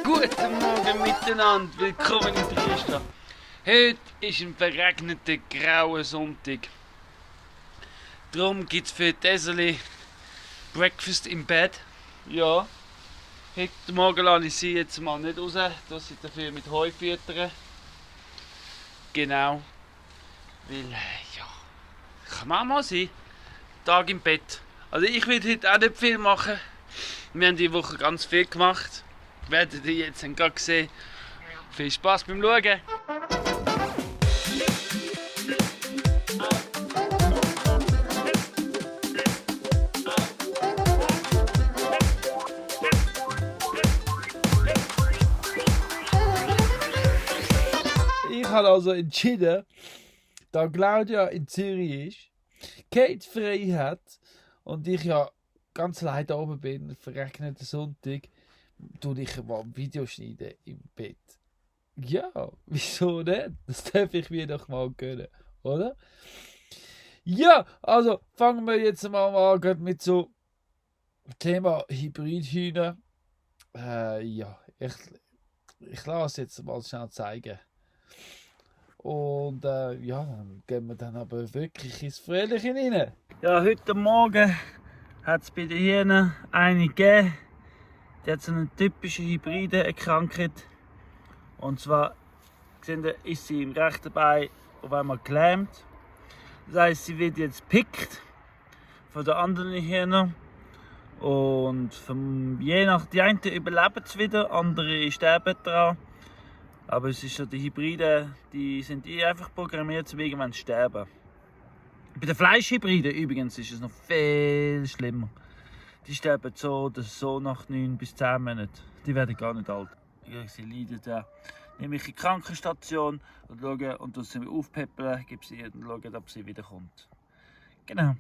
Guten Morgen miteinander, willkommen in Triesta. Heute ist ein verregneter, grauer Sonntag. Darum gibt es für die Eseli Breakfast im Bett. Ja, heute Morgen lasse ich sie jetzt mal nicht raus, da sie dafür mit Heu füttern. Genau, weil, ja, kann man auch mal sein. Tag im Bett. Also ich werde heute auch nicht viel machen. Wir haben diese Woche ganz viel gemacht. Werdet ihr jetzt gerade sehen. Viel Spaß beim Schauen! Ich habe also entschieden, da Claudia in Zürich ist, Kate frei hat und ich ja ganz leid oben bin, verregneten Sonntag, tue ich mal ein Video schneiden im Bett. Ja, wieso nicht? Das darf ich mir doch mal gönnen, oder? Ja, also fangen wir jetzt mal an mit so Thema Hybridhühner. Ja, ich lasse jetzt mal schnell zeigen. Und ja, dann gehen wir dann aber wirklich ins Fröhliche rein. Ja, heute Morgen hat es bei den Hühnern eine gegeben. Die hat so eine typische hybride Erkrankung. Und zwar ist sie im rechten Bein auf einmal gelähmt. Das heisst, sie wird jetzt gepickt von den anderen Hühnern. Und je nach die einen überleben es wieder, andere sterben daran. Aber es ist so, die Hybriden, die sind einfach programmiert, um irgendwann zu sterben. Bei den Fleischhybriden übrigens ist es noch viel schlimmer. Die sterben so oder so nach 9 bis 10 Monaten. Die werden gar nicht alt. Sie leiden da. Nehme ich in die Krankenstation und schaue und sie aufpäppeln, gebe sie ihr und schaue, ob sie wiederkommt. Genau.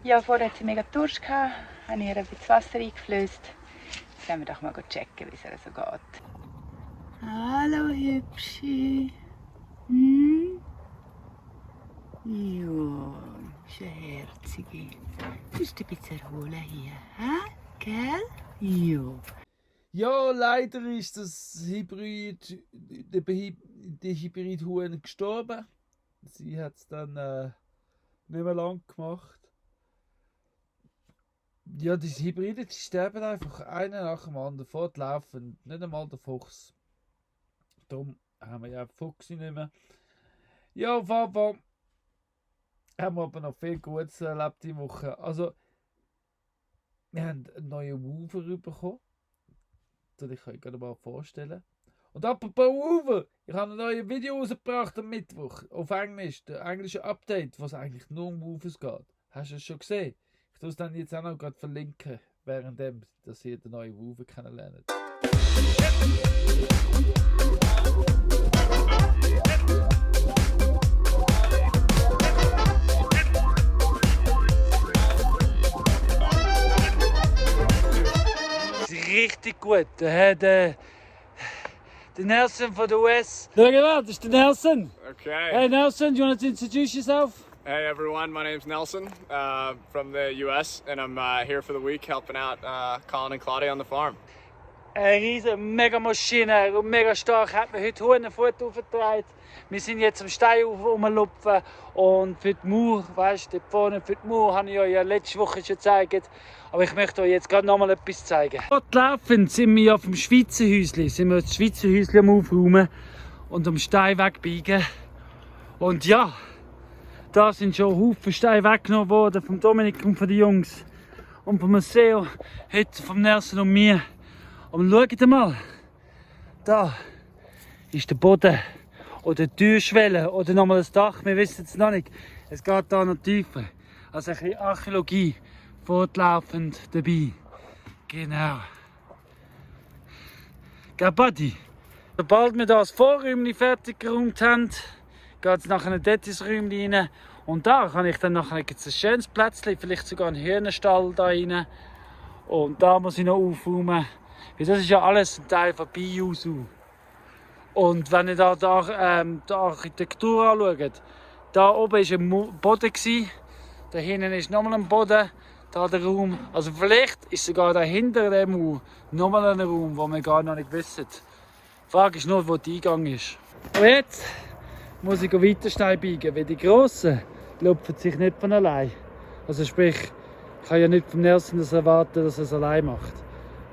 Ja, vorher hat sie mega Durst gehabt, habe ihr ein bisschen Wasser eingeflößt. Jetzt werden wir doch mal checken, wie es ihr so geht. Hallo Hübschi. Ja, ist eine Herzige. Du musst dich ein bisschen erholen hier, hä? Gell? Ja. Ja, leider ist das die Hybridhuhn gestorben. Sie hat es dann nicht mehr lang gemacht. Ja, diese Hybriden, die sterben einfach einer nach dem anderen fortlaufend. Nicht einmal der Fuchs. Darum haben wir ja Fuchs nicht mehr. Ja, auf jeden Fall haben wir aber noch viel Gutes erlebt diese Woche. Also, wir haben einen neuen Woofer bekommen. Das kann ich gerade mal vorstellen. Und apropos Woofer, ich habe ein neues Video rausgebracht am Mittwoch auf Englisch. Der englische Update, was eigentlich nur um Woofers geht. Hast du es schon gesehen? Ich tue es dann jetzt auch noch gerade verlinken, währenddem, dass ihr den neuen Woofer kennenlernt. Richtig gut. Der Nelson von der US. Schau mal, das ist der Nelson. Okay. Hey Nelson, do you want to introduce yourself? Hey everyone, my name's Nelson from the US, and I'm here for the week helping out Colin and Claudia on the farm. Eine riesige Mega-Maschine und mega stark, hat mir heute Huhnenfutter aufgetragen. Wir sind jetzt am Stein rumlupfen und für die Mauer, weißt du, dort vorne für die Mauer habe ich euch ja letzte Woche schon gezeigt. Aber ich möchte euch jetzt gerade noch mal etwas zeigen. Fortlaufend sind wir ja vom Schweizer Häuschen, das Schweizer Häuschen am Aufräumen und am Stein wegbiegen. Und ja, da sind schon Haufen Steine weggenommen worden vom Dominik und von den Jungs. Und vom Matteo, heute vom Nelson und mir. Und schaut mal, da ist der Boden oder die Türschwelle oder nochmal das Dach, wir wissen es noch nicht. Es geht da noch tiefer. Also ein bisschen Archäologie fortlaufend dabei. Genau. Gell, Buddy? Sobald wir das Vorräumchen fertig geräumt haben, geht es nachher dort ins Räumchen rein. Und da kann ich dann nachher ein schönes Plätzchen, vielleicht sogar einen Hühnerstall da rein. Und da muss ich noch aufräumen. Weil das ist ja alles ein Teil von Biusu. Und wenn ihr da die Architektur anschaut, da oben war ein Boden, da hinten ist nochmal ein Boden, da der Raum. Also vielleicht ist sogar dahinter dem Mauer nochmal ein Raum, den wir gar noch nicht wissen. Die Frage ist nur, wo der Eingang ist. Und jetzt muss ich weiter steil biegen, weil die Grossen lupfen sich nicht von allein. Also sprich, ich kann ja nicht vom Nelson das erwarten, dass er es allein macht.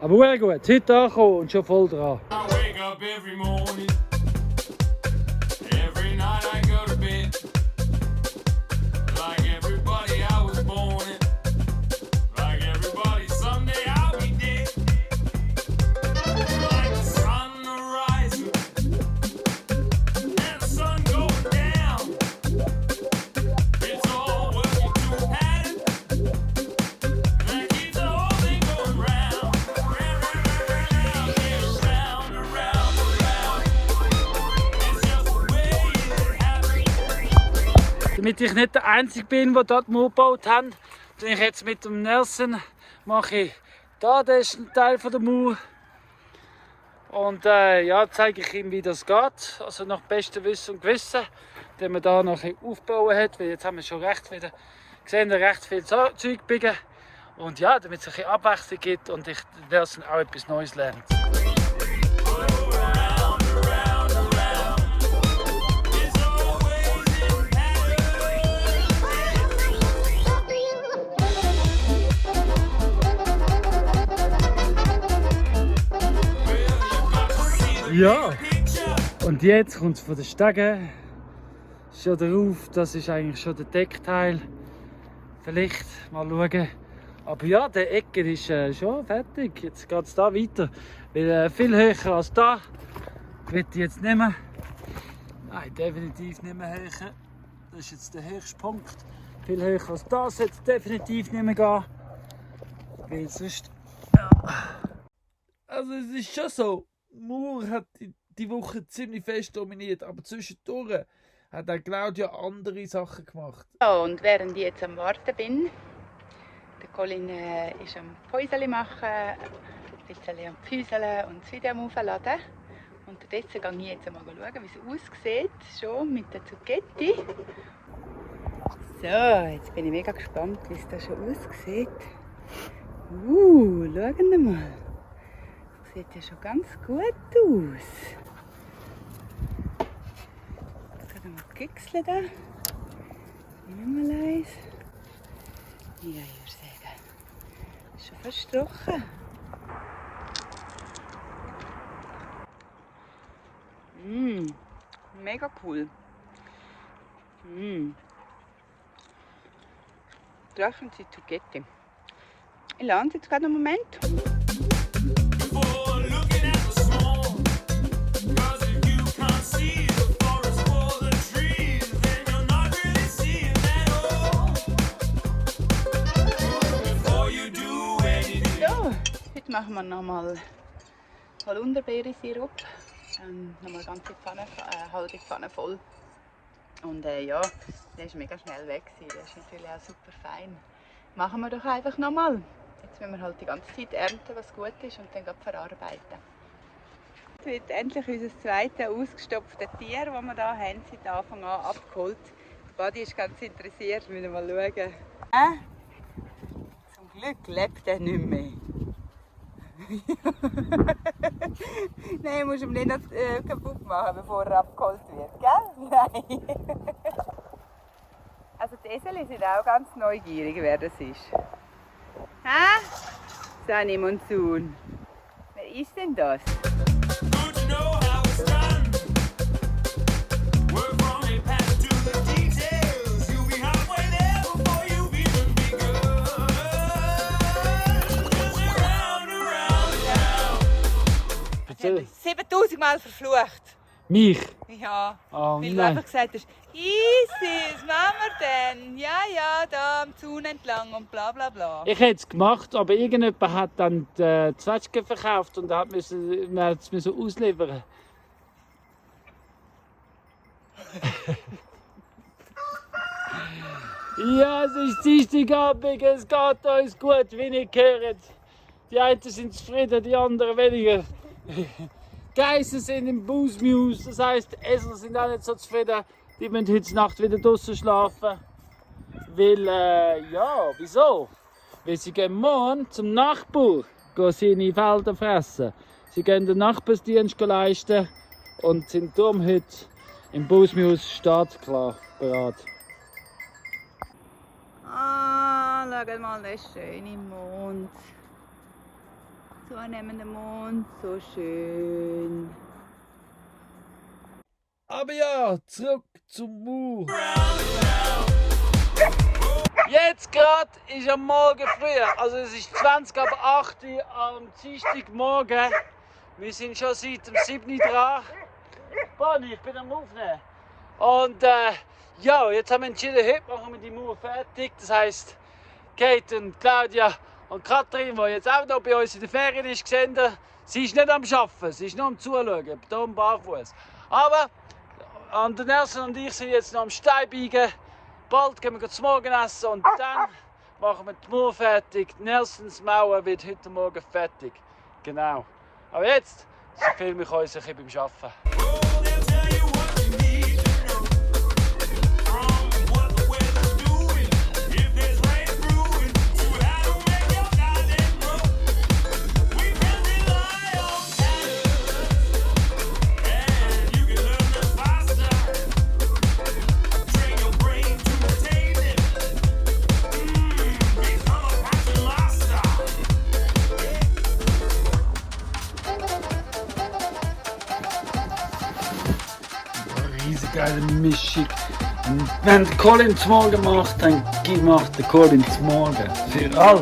Aber sehr gut, heute angekommen und schon voll dran. Damit ich nicht der Einzige bin, der dort Mauer gebaut hat, mache ich jetzt mit dem Nelson da den Teil der Mauer. Und ja, zeige ich ihm, wie das geht. Also nach bestem Wissen und Gewissen, den man da noch aufbauen hat. Weil jetzt haben wir schon recht viel Zeug biegen. Und ja, damit es ein bisschen Abwechslung gibt und ich Nelson auch etwas Neues lernt. Ja, und jetzt kommt es von den Stegen schon drauf, das ist eigentlich schon der Deckteil. Vielleicht mal schauen. Aber ja, der Ecke ist schon fertig. Jetzt geht es da weiter. Weil, viel höher als da will ich jetzt nicht mehr. Nein, definitiv nicht mehr höher. Das ist jetzt der höchste Punkt. Viel höher als das sollte es definitiv nicht mehr gehen. Weil sonst... Ja. Also es ist schon so. Mauer hat die Woche ziemlich fest dominiert, aber zwischendurch hat auch Claudia andere Sachen gemacht. Ja, und während ich jetzt am Warten bin, der Colin ist am Päuseli machen, ein bisschen am Füseln und das Video am Aufladen. Unterdessen gehe ich jetzt mal schauen, wie es aussieht, schon mit der Zucchetti. So, jetzt bin ich mega gespannt, wie es da schon aussieht. Schauen wir mal. Sieht ja schon ganz gut aus. Jetzt können wir Güchseln da. Nehmen wir mal eins. Ja, ich würde sagen, ist schon fast trocken. Mega cool. Trocken sind Zucchetti. Ich lande jetzt gerade einen Moment. Heute machen wir nochmal Holunderbeere-Sirup. Nochmal ganze Pfanne, halbe Pfanne voll. Und ja, der ist mega schnell weg. Der ist natürlich auch super fein. Machen wir doch einfach nochmal. Jetzt müssen wir halt die ganze Zeit ernten, was gut ist, und dann verarbeiten. Jetzt wird endlich unser zweites ausgestopftes Tier, das wir hier haben, seit Anfang an abgeholt. Die Badi ist ganz interessiert, wir müssen mal schauen. Zum Glück lebt er nicht mehr. Nein, musst du ihm nicht noch kaputt machen, bevor er abgeholt wird, gell? Nein. Also die Eseli sind auch ganz neugierig, wer das ist. Hä? Sunny Monsoon. Wer ist denn das? Sie haben mich 7000 Mal verflucht. Mich? Ja. Oh, weil du einfach gesagt hast, easy, was machen wir denn? Ja, da am Zaun entlang und bla bla bla. Ich hätte es gemacht, aber irgendjemand hat dann die Zwetschgen verkauft und man musste es ausliefern. Ja, es ist Dienstagabend, es geht uns gut, wie ihr hört. Die einen sind zufrieden, die anderen weniger. Geißen sind im Bushmews, das heisst, die Esel sind auch nicht so zufrieden. Die müssen heute Nacht wieder draußen schlafen. Weil, ja, wieso? Weil sie gehen morgen zum Nachbar, gehen seine Felder fressen. Sie gehen den Nachbarsdienst leisten und sind darum heute im Bushmews startklar bereit. Ah, schau mal den schönen Mond. Zunehmender Mond, so schön. Aber ja, zurück zum Mur. Jetzt gerade ist am Morgen früh, also es ist 20 ab 8 Uhr am Dienstagmorgen. Wir sind schon seit dem 7 Uhr dran. Bonnie, ich bin am Aufnehmen. Und ja, jetzt haben wir entschieden, heute machen wir die Mauer fertig. Das heisst, Kate und Claudia und Katrin, die jetzt auch noch bei uns in der Ferien ist, sehen, sie ist nicht am Arbeiten, sie ist nur am Zuschauen, hier am Barfuß. Aber der Nelson und ich sind jetzt noch am Steinbiegen. Bald gehen wir zum Morgenessen und dann machen wir die Mauer fertig. Nelsons Mauer wird heute Morgen fertig. Genau. Aber jetzt filme ich uns ein bisschen beim Arbeiten. Geile Mischung. Und wenn der Colin zum Morgen macht, dann macht der Colin zum Morgen. Für alle.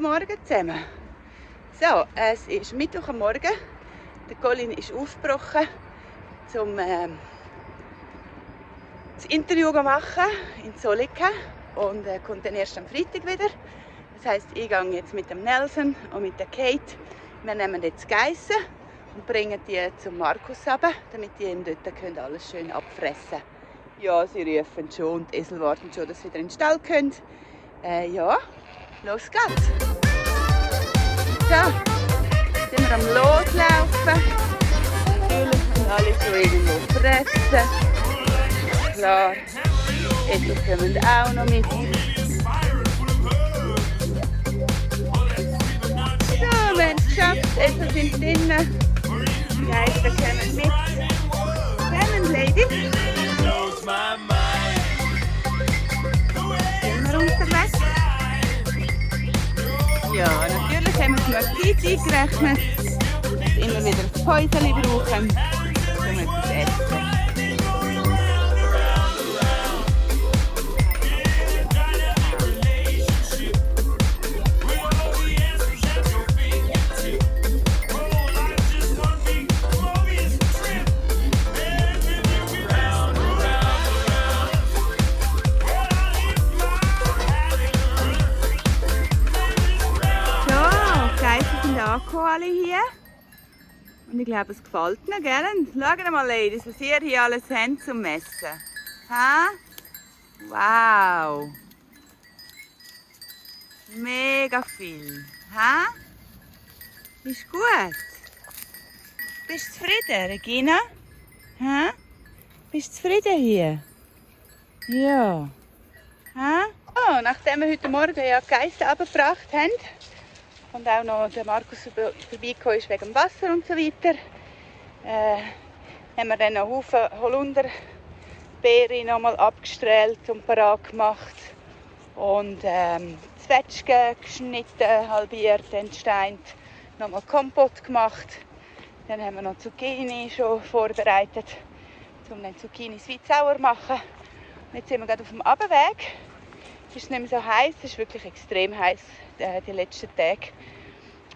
Morgen zusammen. So, es ist Mittwoch am Morgen. Der Colin ist aufgebrochen, um das Interview zu machen in Zolliken und kommt dann erst am Freitag wieder. Das heisst, ich gehe jetzt mit dem Nelson und mit der Kate. Wir nehmen jetzt Geissen und bringen die zum Markus runter, damit die ihm dort alles schön abfressen können. Ja, sie rufen schon und die Esel warten schon, dass sie wieder in den Stall können. Ja, los geht's! So, sind wir am Loslaufen. Natürlich sind alle schon irgendwo fressen. Klar, Esel kommen auch noch mit. So, wir haben es geschafft. Esel sind drinnen. Die Geister kommen mit. Kommen, Ladies. Sind wir unterwegs? Ja, natürlich haben wir genug Zeit eingerechnet, dass immer wieder ein Päuschen brauchen, um etwas zu essen. Alle hier. Und ich glaube, es gefällt ihnen, gell? Schaut mal, Ladies, was ihr hier alles habt zum Messen. Ha? Wow! Mega viel. Ha? Ist gut? Bist du zufrieden, Regina? Ha? Bist du zufrieden hier? Ja. Ha? Oh, nachdem wir heute Morgen ja die Geissen abgebracht haben, und auch noch der Markus vorbeigekommen ist wegen dem Wasser und so weiter, haben wir dann einen Haufen Holunderbeeren nochmal abgestrahlt und parat gemacht. Und Zwetschgen geschnitten, halbiert, entsteint, nochmal Kompott gemacht. Dann haben wir noch Zucchini schon vorbereitet, um den Zucchini sauer zu machen. Und jetzt sind wir gerade auf dem Abweg. Es ist nicht mehr so heiß, es ist wirklich extrem heiß die letzten Tage.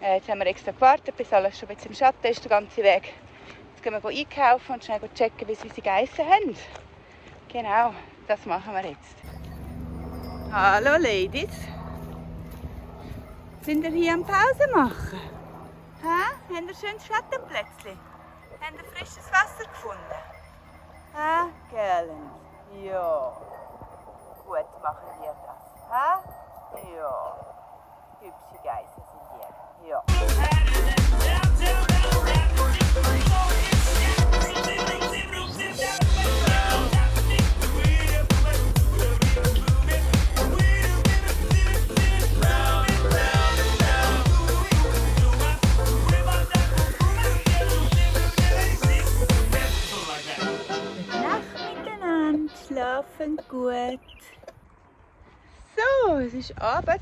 Jetzt haben wir extra gewartet, bis alles schon ein bisschen im Schatten ist, der ganze Weg. Jetzt gehen wir einkaufen und schnell checken, wie sie unsere Geissen haben. Genau, das machen wir jetzt. Hallo Ladies. Sind ihr hier am Pause machen? Ha? Habt ihr schönes Schattenplätzchen? Habt ihr frisches Wasser gefunden? Ha? Gellen? Ja. Gut machen wir das. Ha? Ja. Hübsche Geissen sind wir. Ja. Schlafen gut. So, es ist Abend.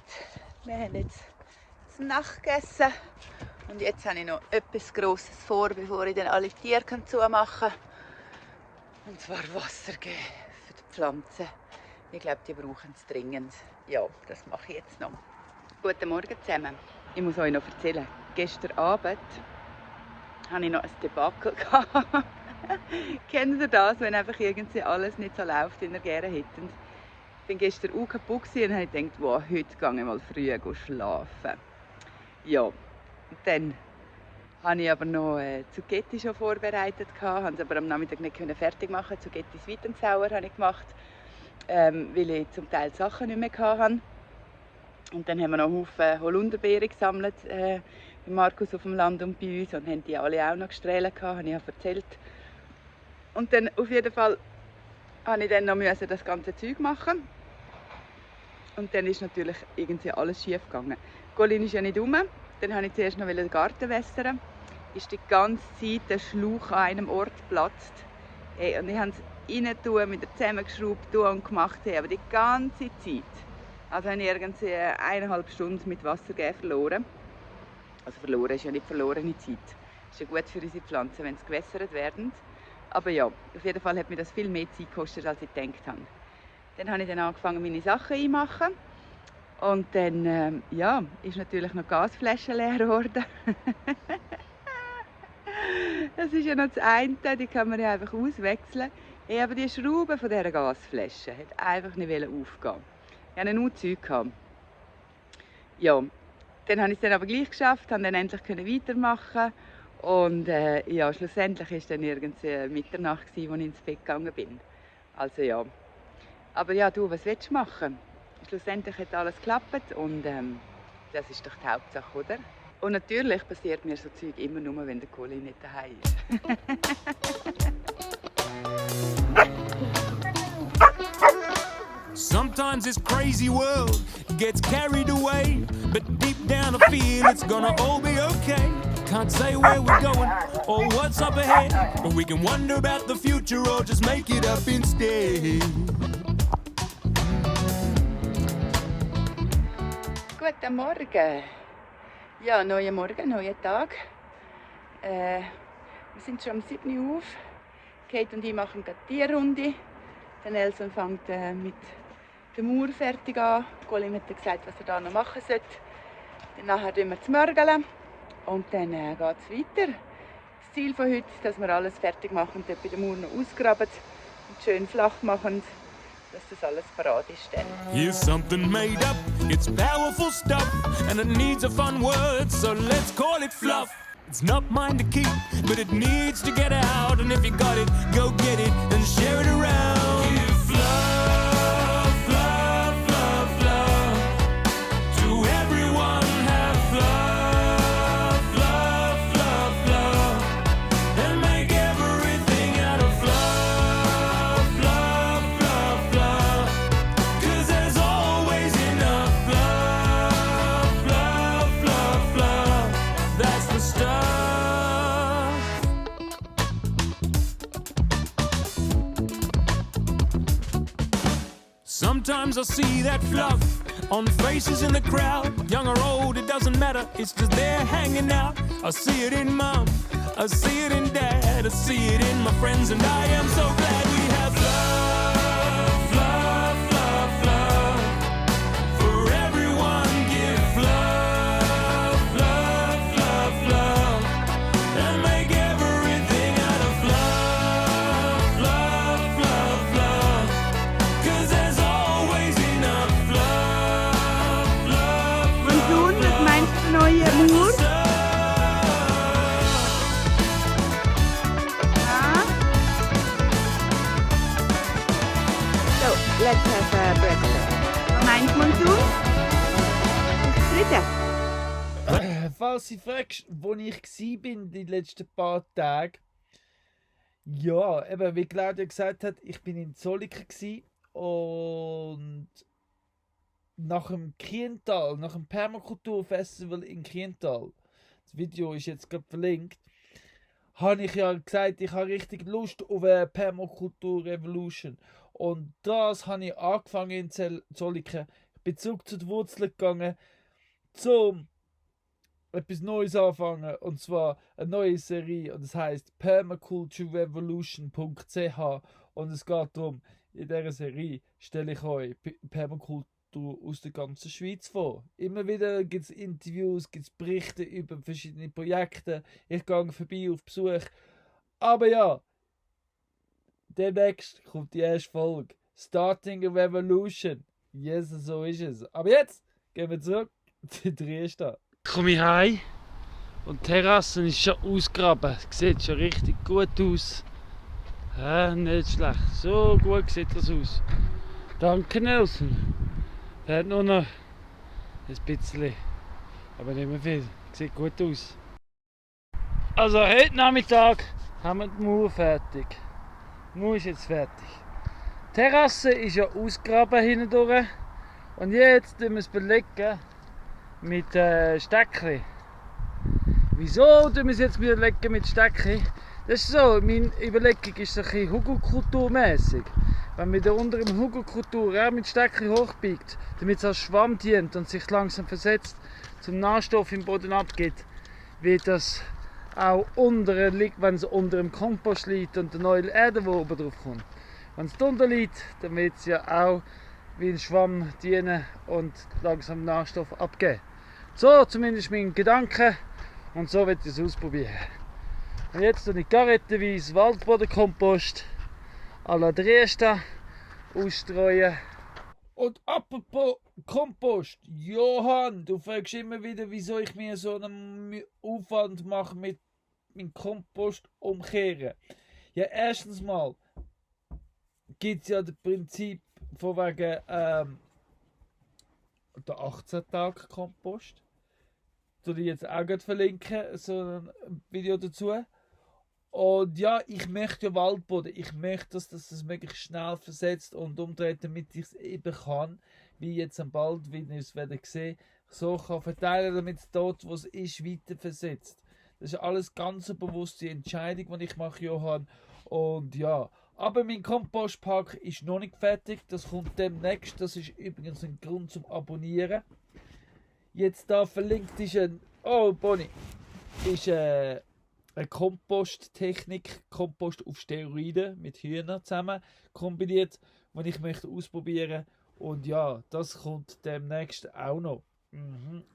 Wir haben jetzt zum Nacht gegessen. Und jetzt habe ich noch etwas Grosses vor, bevor ich dann alle Tiere zumachen kann. Und zwar Wasser geben für die Pflanzen. Ich glaube, die brauchen es dringend. Ja, das mache ich jetzt noch. Guten Morgen zusammen. Ich muss euch noch erzählen. Gestern Abend hatte ich noch ein Debakel. Kennt ihr das, wenn einfach irgendwie alles nicht so läuft, wie ihr gerne hättet? Ich war gestern auch kaputt und habe gedacht, wow, heute gehe ich mal früh schlafen. Ja, und dann habe ich aber noch Zucchetti schon vorbereitet, habe es aber am Nachmittag nicht fertig machen. Zucchetti Sweet and Sour habe ich gemacht, weil ich zum Teil Sachen nicht mehr hatte. Und dann haben wir noch einen Haufen Holunderbeeren gesammelt, bei Markus auf dem Land und bei uns, und haben die alle auch noch gestrahlt, habe ich ja erzählt. Und dann auf jeden Fall musste ich dann noch das ganze Zeug machen. Und dann ist natürlich irgendwie alles schief gegangen. Colin ist ja nicht rum. Dann wollte ich zuerst noch den Garten wässern. Ist die ganze Zeit der Schlauch an einem Ort geplatzt. Und ich habe es rein wieder zusammengeschraubt und gemacht. Aber die ganze Zeit. Also habe ich irgendwie 1,5 Stunden mit Wasser verloren. Also verloren ist ja nicht verlorene Zeit. Es ist ja gut für unsere Pflanzen, wenn sie gewässert werden. Aber ja, auf jeden Fall hat mir das viel mehr Zeit gekostet, als ich gedacht habe. Dann habe ich dann angefangen, meine Sachen einzumachen. Und dann ja, ist natürlich noch die Gasflasche leer geworden. Das ist ja noch das eine, die kann man ja einfach auswechseln. Ja, aber die Schraube von dieser Gasflasche hat einfach nicht aufgehen. Ich hatte nur Zeug. Ja, dann habe ich es dann aber gleich geschafft, konnte dann endlich weitermachen. Und ja, schlussendlich war es dann irgendwie Mitternacht, als ich ins Bett gegangen bin. Also ja. Aber ja, du, was willst du machen? Schlussendlich hat alles geklappt und das ist doch die Hauptsache, oder? Und natürlich passiert mir so Zeug immer nur, wenn der Colin nicht daheim ist. Sometimes this crazy world gets carried away, but deep down I feel it's gonna all be okay. Can't say where we're going or what's up ahead, but we can wonder about the future or just make it up instead. Guten Morgen. Ja, neuer Morgen, neuer Tag. Wir sind schon um 7 Uhr auf. Kate und ich machen gerade die Tierrunde. Der Nelson fängt mit der Mauer fertig an. Colin hat gesagt, was er da noch machen sollte. Dann nachher tun wir zu mörgeln. Und dann geht es weiter. Das Ziel von heute ist, dass wir alles fertig machen und dort bei der Mauer noch ausgraben und schön flach machen, dass das alles parat ist. Here's something made up, it's powerful stuff, and it needs a fun word, so let's call it fluff. It's not mine to keep, but it needs to get out, and if you got it, go get it and share it around. Give fluff, fluff, fluff, fluff, to everyone. Have fluff, fluff, fluff, fluff, and make everything out of fluff, fluff, fluff, fluff, 'cause there's always enough fluff, fluff, fluff, fluff, that's the stuff. Sometimes I see that fluff on faces in the crowd. Young or old, it doesn't matter, it's just there hanging out. I see it in mom, I see it in dad, I see it in my friends, and I am so glad we have fluff, fluff, fluff, fluff. For everyone, give fluff, fluff, let's have a breakfast. Was meinst du, Monsun? Bist du zufrieden? Falls du fragst, wo ich war die letzten paar Tage, ja, eben, wie Claudia gesagt hat, ich bin in Zolliken und nach dem Kiental, nach dem Permakulturfestival in Kiental, das Video ist jetzt gerade verlinkt, habe ich ja gesagt, ich habe richtig Lust auf eine Permakultur Revolution. Und das habe ich angefangen in Zolliken. Ich bin zurück zu den Wurzeln gegangen, um etwas Neues anfangen. Und zwar eine neue Serie. Und das heisst permaculturerevolution.ch. Und es geht darum, in dieser Serie stelle ich euch Permakultur aus der ganzen Schweiz vor. Immer wieder gibt es Interviews, gibt es Berichte über verschiedene Projekte. Ich gehe vorbei auf Besuch. Aber ja, demnächst kommt die erste Folge. Starting a Revolution. Yes, so ist es. Aber jetzt gehen wir zurück zu Dresden. Komme ich heim und die Terrasse ist schon ausgegraben. Sieht schon richtig gut aus. Ja, nicht schlecht. So gut sieht das aus. Danke, Nelson. Er hat nur noch ein bisschen, aber nicht mehr viel. Sieht gut aus. Also heute Nachmittag haben wir die Mauer fertig. Die Mauer ist jetzt fertig. Die Terrasse ist ja ausgegraben hindurch. Und jetzt tun wir es belegen mit Steckli. Wieso tun wir es jetzt belegen mit Steckli? Das ist so, meine Überlegung ist so ein bisschen Hugelkulturmäßig. Wenn man da unter dem Hugelkultur auch mit Steckli hochbiegt, damit es als Schwamm dient und sich langsam versetzt, zum Nährstoff im Boden abgeht, wird das auch liegt, wenn es unter dem Kompost liegt und der neue Erde, die oben drauf kommt. Wenn es drunter liegt, dann wird es ja auch wie ein Schwamm dienen und langsam Nährstoff abgeben. So zumindest mein Gedanke und so wird ich es ausprobieren. Und jetzt tue ich garettenweise Waldbodenkompost à la Dresden ausstreuen. Und apropos Kompost, Johann, du fragst immer wieder, wieso ich mir so einen Aufwand mache mit meinem Kompost umkehren. Ja, erstens mal gibt es ja das Prinzip von wegen der 18-Tage-Kompost. Das ich jetzt auch gerade verlinken, so ein Video dazu. Und ja, ich möchte ja Waldboden. Ich möchte, dass das möglichst schnell versetzt und umdreht, damit ich es eben kann, wie jetzt am Bald, wie ihr es werdet sehen, so kann verteilen, damit es dort, wo es ist, weiter versetzt. Das ist alles ganz eine bewusste Entscheidung, die ich mache, Johann. Und ja, aber mein Kompostpack ist noch nicht fertig. Das kommt demnächst. Das ist übrigens ein Grund zum Abonnieren. Jetzt da verlinkt ist ein... Oh, Bonnie. Ist eine Komposttechnik. Kompost auf Steroiden mit Hühnern zusammen kombiniert, die ich möchte ausprobieren. Und ja, das kommt demnächst auch noch.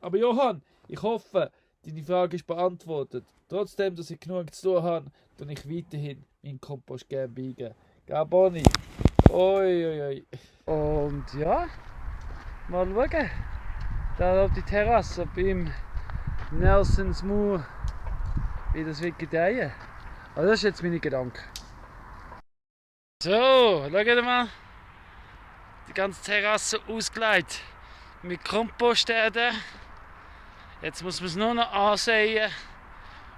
Aber Johann, ich hoffe, deine Frage ist beantwortet. Trotzdem, dass ich genug zu tun habe, tue ich weiterhin meinen Kompost gerne biegen. Gell, Bonnie? Oi. Und ja, mal schauen. Da auf die Terrasse beim Nelsons Mauer, wie das wird gedeihen. Also das ist jetzt meine Gedanken. So, schaut mal. Die ganze Terrasse ausgelegt mit Komposterde. Jetzt muss man es nur noch ansehen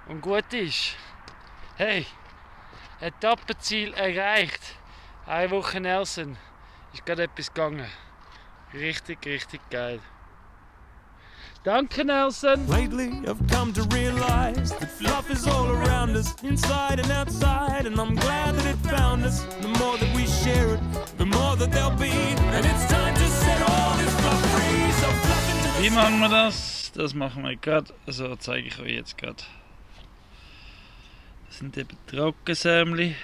und gut ist. Hey, Etappenziel erreicht. Eine Woche Nelson. Ist gerade etwas gegangen. Richtig geil. Danke, Nelson. Lately, I've come to realize that fluff is all around us, inside and outside, and I'm glad that it found us. The more that we share it, the more that there'll be, and it's time to set all this fluff free. So fluff into the... Wie machen wir das? Das machen wir gerade, also zeige ich euch jetzt gerade. Das sind eben Trockensämli.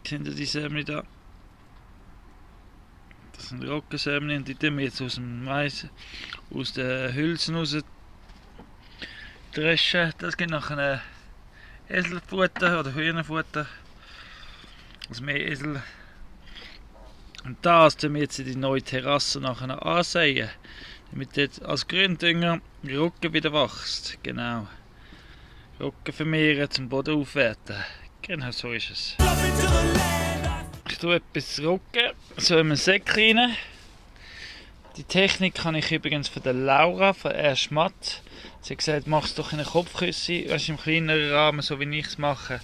Seht ihr die Sämli da? Das sind Trockensämli und die tun wir jetzt aus dem Mais, aus den Hülsen raus dreschen. Das gibt nachher Eselfutter oder Hühnerfutter. Also mehr Esel. Und das tun wir jetzt in die neue Terrasse nachher ansehen. Damit jetzt als Gründünger Roggen wieder wächst. Genau. Roggen vermehren, zum Boden aufwerten. Genau so ist es. Ich tue etwas Rücken, so in einen Säck rein. Die Technik habe ich übrigens von der Laura, von R. Schmatt. Sie hat gesagt, mach es doch in eine Kopfküsse. Weißt, im kleineren Rahmen, so wie ich es mache,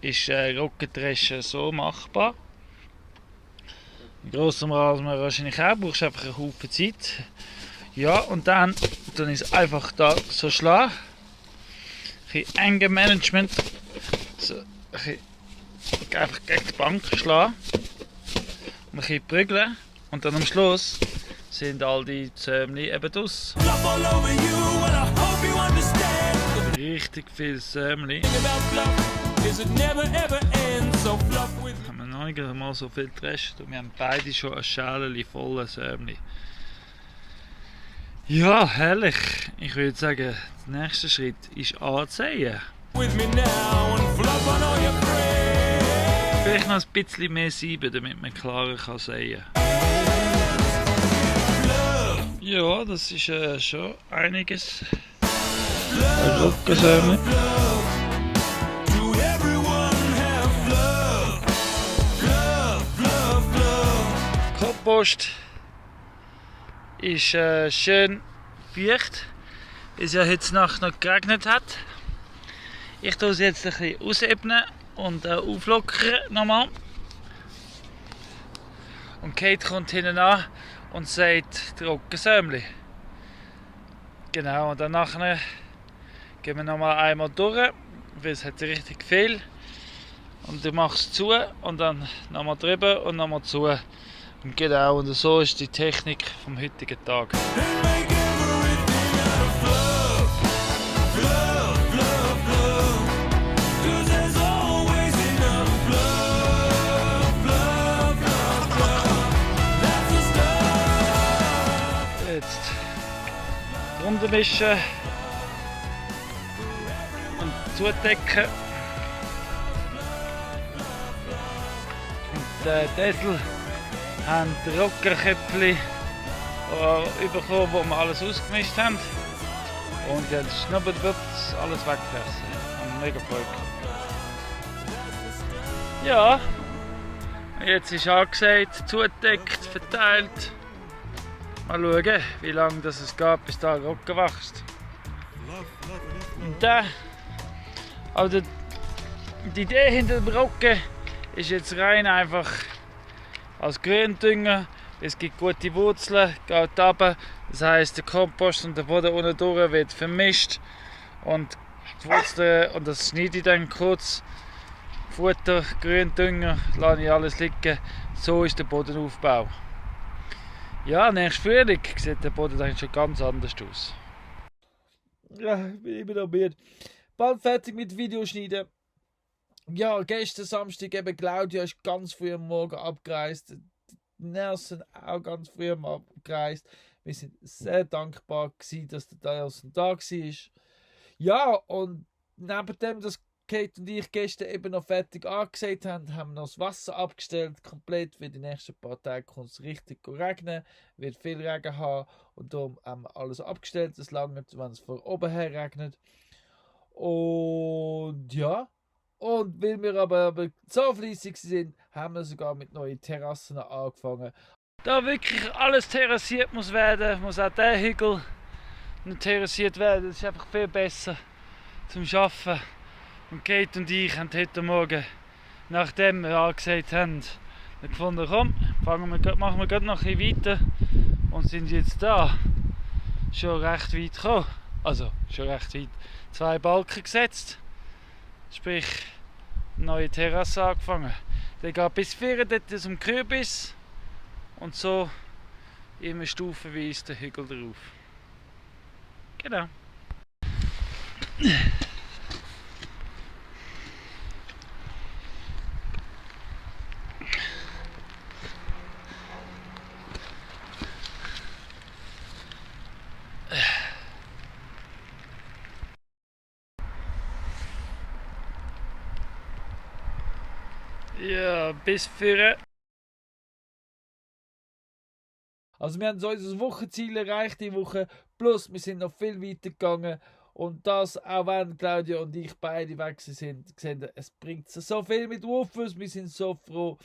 ist Rückendreschen so machbar. In grossem Rahmen wahrscheinlich auch, brauchst einfach einen Haufen Zeit. Ja, und dann ist es einfach da so schlagen. Ein bisschen enge Management. So, einfach gegen die Bank schlagen. Und ein bisschen prügeln. Und dann am Schluss sind all die Sämli eben draus. Richtig viel Sämli. Haben wir noch nicht mal so viel getrescht und wir haben beide schon ein Schälchen voller Sämli. Ja, herrlich. Ich würde sagen, der nächste Schritt ist anziehen. Vielleicht noch ein bisschen mehr Sieben, damit man klarer kann sehen. Ja, das ist schon einiges. Rückensämli. Kompost ist schön feucht, weil es ja heute Nacht noch geregnet hat. Ich tue es jetzt ein bisschen ausebnen und auflockern nochmal. Und Kate kommt hinten an und sagt Trockensämli. Genau, und dann nachher gehen wir nochmal einmal durch, weil es hat richtig viel. Und du machst es zu und dann nochmal drüber und nochmal zu. Und genau, und so ist die Technik vom heutigen Tag. Jetzt drunter mischen und zudecken. Und der Dessel haben Rockerköpfchen bekommen, wo wir alles ausgemischt haben. Und jetzt schnupperdwupps alles wegfressen. Haben mega Freude. Ja, jetzt ist angesagt, zugedeckt, verteilt. Mal schauen, wie lange es geht, bis da Roggen wächst. Und aber die Idee hinter dem Roggen ist jetzt rein einfach als Gründünger. Es gibt gute Wurzeln, geht runter. Das heisst, der Kompost und der Boden unten durch wird vermischt. Und die Wurzeln, und das schneide ich dann kurz. Futter, Gründünger, lasse ich alles liegen. So ist der Bodenaufbau. Ja, nächstes Frühling sieht der Boden dann schon ganz anders aus. Ja, ich bin immer noch müde. Bald fertig mit Videoschneiden. Ja, gestern Samstag eben Claudia ist ganz früh am Morgen abgereist. Nelson auch ganz früh abgereist. Wir sind sehr dankbar gewesen, dass der Nelson da war. Ja, und neben dem, dass Kate und ich gestern eben noch fertig angesagt haben, haben wir noch das Wasser abgestellt, komplett, weil die nächsten paar Tage kommt es richtig regnen, wird viel Regen haben und darum haben wir alles abgestellt, es langt, wenn es von oben her regnet. Und ja, und weil wir aber so fleissig sind, haben wir sogar mit neuen Terrassen angefangen. Da wirklich alles terrassiert muss werden, muss auch der Hügel noch terrassiert werden, das ist einfach viel besser zum Arbeiten. Und Kate und ich haben heute Morgen, nachdem wir angesagt haben, gefunden, komm, machen wir gerade noch ein bisschen weiter und sind jetzt da schon recht weit gekommen. Also schon recht weit. 2 Balken gesetzt, sprich eine neue Terrasse angefangen. Der geht bis 4 dort zum Kürbis und so immer stufenweise den Hügel drauf. Genau. Ja, bis 4. Also wir haben so unser Wochenziel erreicht die Woche, plus wir sind noch viel weiter gegangen und das, auch wenn Claudia und ich beide weg sind, gesehen, es bringt so viel mit Wufers, wir sind so froh.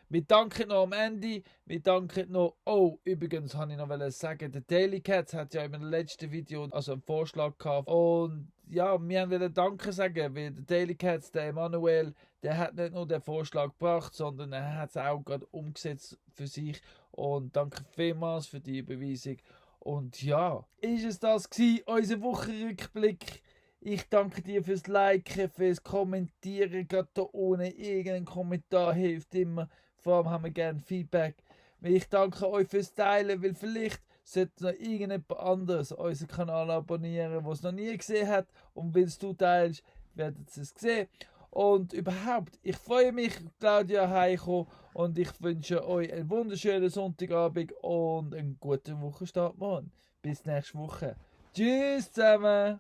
Wir danken noch am Ende. Wir danken noch. Oh, übrigens wollte ich noch sagen, der Daily Cats hat ja in dem letzten Video einen Vorschlag gehabt. Und ja, wir wollten Danke sagen, weil der Daily Cats, der Emanuel, der hat nicht nur den Vorschlag gebracht, sondern er hat es auch gerade umgesetzt für sich. Und danke vielmals für die Überweisung. Und ja, ist es das gewesen, unser Wochenrückblick. Ich danke dir fürs Liken, fürs Kommentieren. Gerade da ohne irgendein Kommentar hilft immer. Vor allem haben wir gerne Feedback. Ich danke euch fürs Teilen, weil vielleicht sollte noch irgendjemand anderes unseren Kanal abonnieren, der es noch nie gesehen hat. Und wenn du teilst, werdet ihr es sehen. Und überhaupt, ich freue mich, Claudia heimkommen. Und ich wünsche euch einen wunderschönen Sonntagabend und einen guten Wochenstart morgen. Bis nächste Woche. Tschüss zusammen.